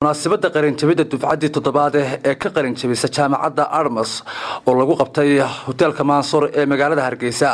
Munaasabadda qalinjabida dufcaddii toddobaad ee ka qalinjabisa jaamacadda Admas oo lagu qabtay hoteelka Mansor ee magaalada Hargeysa,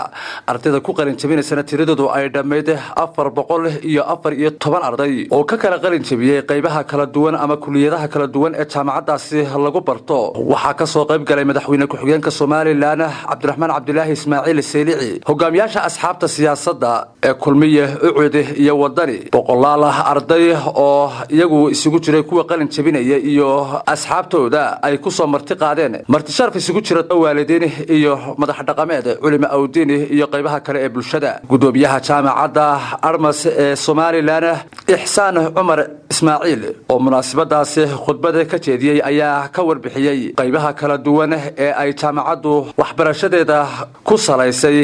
ardayda ku qalinjabinaysana tiradoodu ay dhammayd 414 arday oo ka kala qalinjabiyey qaybaha kala duwan ama kuliyadaha kala duwan ee jaamacaddaasi lagu barto, waxaa kasoo qayb galay madaxweyne ku-xigeenka Somaliland Cabdiraxmaan Cabdilaahi Ismaaciil Seylici, hogaamiyaasha asxaabta siyaasadda ee Kulmiye, UCID iyo Wadani, boqolaal arday oo iyagu isugu jiray kuwa qalin jabinaya iyo asxaabtooda ay ku soo marti qaadeen, marti sharaf isugu jira waalidiin iyo madax dhaqameed, culimo awdiin iyo qaybaha kale ee bulshada. Gudoomiyaha jaamacadda Admas ee Somaliland Ixsaan Cumar Ismaaciil oo munaasabadaasi khudbada ka jeediyey ayaa ka warbixiyey qaybaha kala duwan ee ay jaamacaddu waxbarashadeeda ku salaysay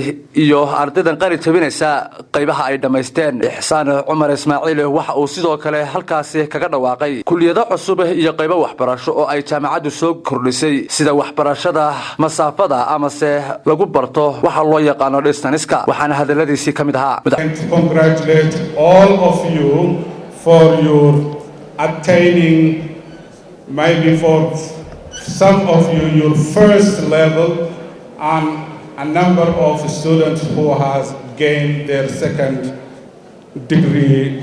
iyo ardaydan qalin jabinaysa qaybaha ay dhammaysteen. Ixsaan Cumar Ismaaciil waxa uu sidoo kale halkaasi kaga dhawaaqay kuliyado cusub iyo qaybo waxbarasho oo ay jaamacaddu soo kordhisay, sida waxbarashada masaafada amase lagu barto waxa loo yaqaano distance-ka, waxaana hadaladiisii ka mid ahaa: Congratulate all of you for your attaining, maybe for some of you, your first level, and a number of students who has gained their second degree.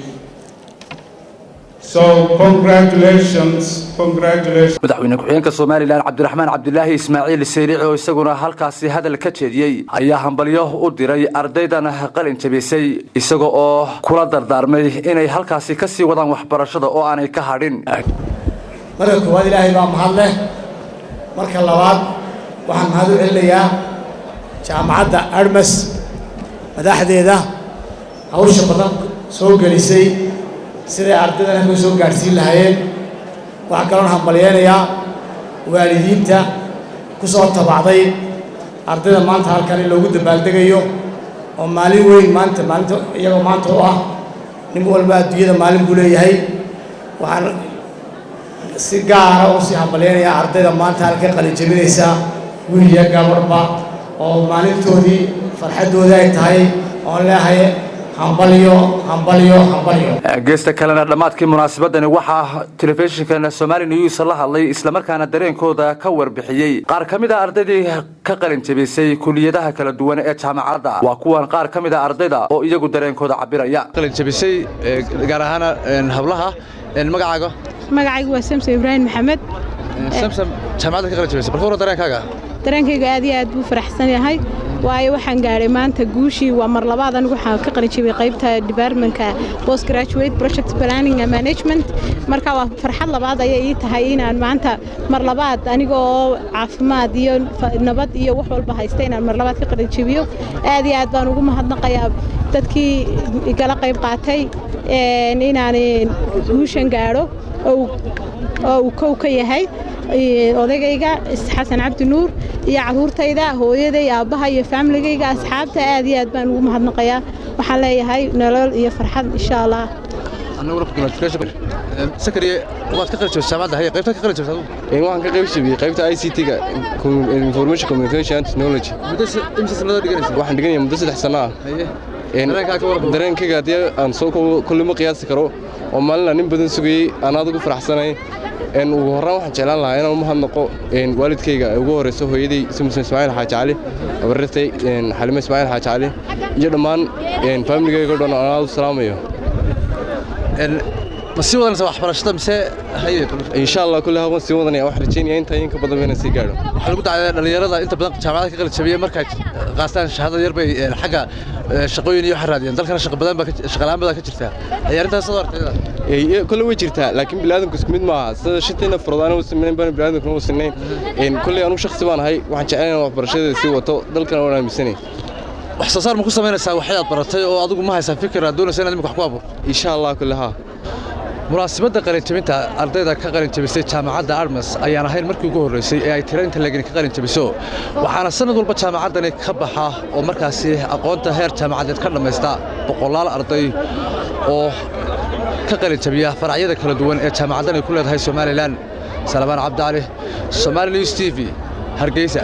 So congratulations, congratulations. Madaxweyne ku-xigeenka Somaliland Cabdiraxmaan Cabdilaahi Ismaaciil Seylici oo isaguna halkaasi hadal ka jeediyey ayaa hambalyo u diray ardaydan qalin jabisay, isaga oo kula dardaarmay inay halkaasi ka sii wadaan waxbarashada oo aanay ka hadhin. Marka koowaad, Ilaahay baa mahad leh. Marka labaad, waxaan mahad u celinayaa jaamacadda Admas, madaxdeeda hawsha badan soo gelisay siday ardaydan halkan soo gaadhsiin lahaayeen. Waxaa kaloon hambalyeynayaa waalidiinta ku soo tabacday ardayda maanta halkan in loogu dabaaldegayo, oo maalin weyn maanta, maalinta iyagoo maanta u ah. Nin walba adduunyada maalin buu leeyahay. Waxaan si gaara u sii hambalyeynayaa ardayda maanta halkan qalin jebinaysa, wiil iyo gabadhba, oo maalintoodii farxaddoodii ay tahay, oon leeyahay hambalyo, hambalyo, hambalyo. Geesta kalena, dhammaadkii munaasabadani waxaa telefishinka Somali News la hadlay, islamarkaana dareenkooda ka warbixiyey qaar ka mid a ardaydii ka qalin jebisay kuliyadaha kala duwan ee jaamacadda. Waa kuwan qaar ka mid a ardayda oo iyagu dareenkooda cabiraya. Qalin jebisay, gaar ahaan hablaha, magacaaga? Magacaygu waa Samsom Ibraahim Maxamed. Samsam, jaamacadda ka qalin jebisay, balka warran dareenkaaga? Dareenkayga aad iyo aad buu faraxsan yahay, waayo waxaan gaadhay maanta guushii. Waa mar labaad anigu waxaan ka qalin jebiyey qaybta departmentka post graduate project planning and management. Marka waa farxad labaad ayay ii tahay inaan maanta mar labaad, anigoo caafimaad iyo nabad iyo wax walba haysta, inaan mar labaad ka qalin jebiyo. Aad iyo aad baan ugu mahadnaqayaa dadkii igala qayb qaatay inaan guushan gaadho, oo uu kow ka yahay odaygayga Xasan Cabdi Nuur iyo caruurtayda, hooyaday, aabbaha iyo faamiligayga, asxaabta. Aad iyo aad baan ugu mahadnaqayaa. Waxaan leeyahay nolol iyo farxad, insha Allah. Sakariye, waad ka qalin jebisay jaamacadda. Haye, qaybta ka qalin jebisay adigu? Waxaan ka qayb jebiyey qaybta ICT-ga, information communication and technology. Muddo imisa sanado dhiganaysa? Waxaan dhiganaya muddo 3 sano ah. Haye, dareenkaaga ka warran? Dareenkayga haddii aan soo kulli ma qiyaasi karo, oo maalin aan nin badan sugayey, aan aad ugu faraxsanay. Ugu horraan waxaan jeclaan lahaa inaan u mahadnaqo waalidkayga, ay ugu horreyso hooyaday Simson Ismaaciil Xaaji Cali, abarirtay Xalime Ismaaciil Xaaji Cali, iyo dhammaan faamiligayga o dhan aan aad u salaamayo. Ma sii wadanaysa waxbarashada mise haye? Insha Allah, kulli waan sii wadanaya. Waxaan rajeynaya intaa in ka badan inaan sii gaadho. Waxaa lagu dacdaa dhalinyarada inta badan jaamacada ka qalin jabiya, markay qaastaan shahaadada yar bay xagga shaqooyin iyo waxa raadiyaan. Dalkana shaqa badan baa, shaqa la'aan badan ka jirta. Ayaa arrintaas soo aragtayda? Kolle way jirtaa, laakiin bini'aadamku isku mid maaha. Sida shanteena farood aan u sinayn baan bini'aadamkuna u sinayn. Kolley anugu shakhsi baan ahay, waxaan jecelahay inaan waxbarashadeeda sii wato, dalkana waan aaminsanay. Wax soo saar ma ku samaynaysaa waxyaad baratay, oo adigu ma haysaa fikir aad doonaysa inaad imika wax ku abuurto? Insha Allah, kulle haa. Munaasabadda qalinjabinta ardayda ka qalinjabisay jaamacadda Admas ayaan ahayn markii ugu horreysay ee ay tiro inta leegani ka qalinjabiso, waxaana sanad walba jaamacaddani ka baxa oo markaasi aqoonta heer jaamacadeed ka dhammaysta boqolaal arday oo ka qalinjabiya faracyada kala duwan ee jaamacaddan ay ku leedahay Somaliland. Salabaan Cabdicali, Somali News TV, Hargeysa.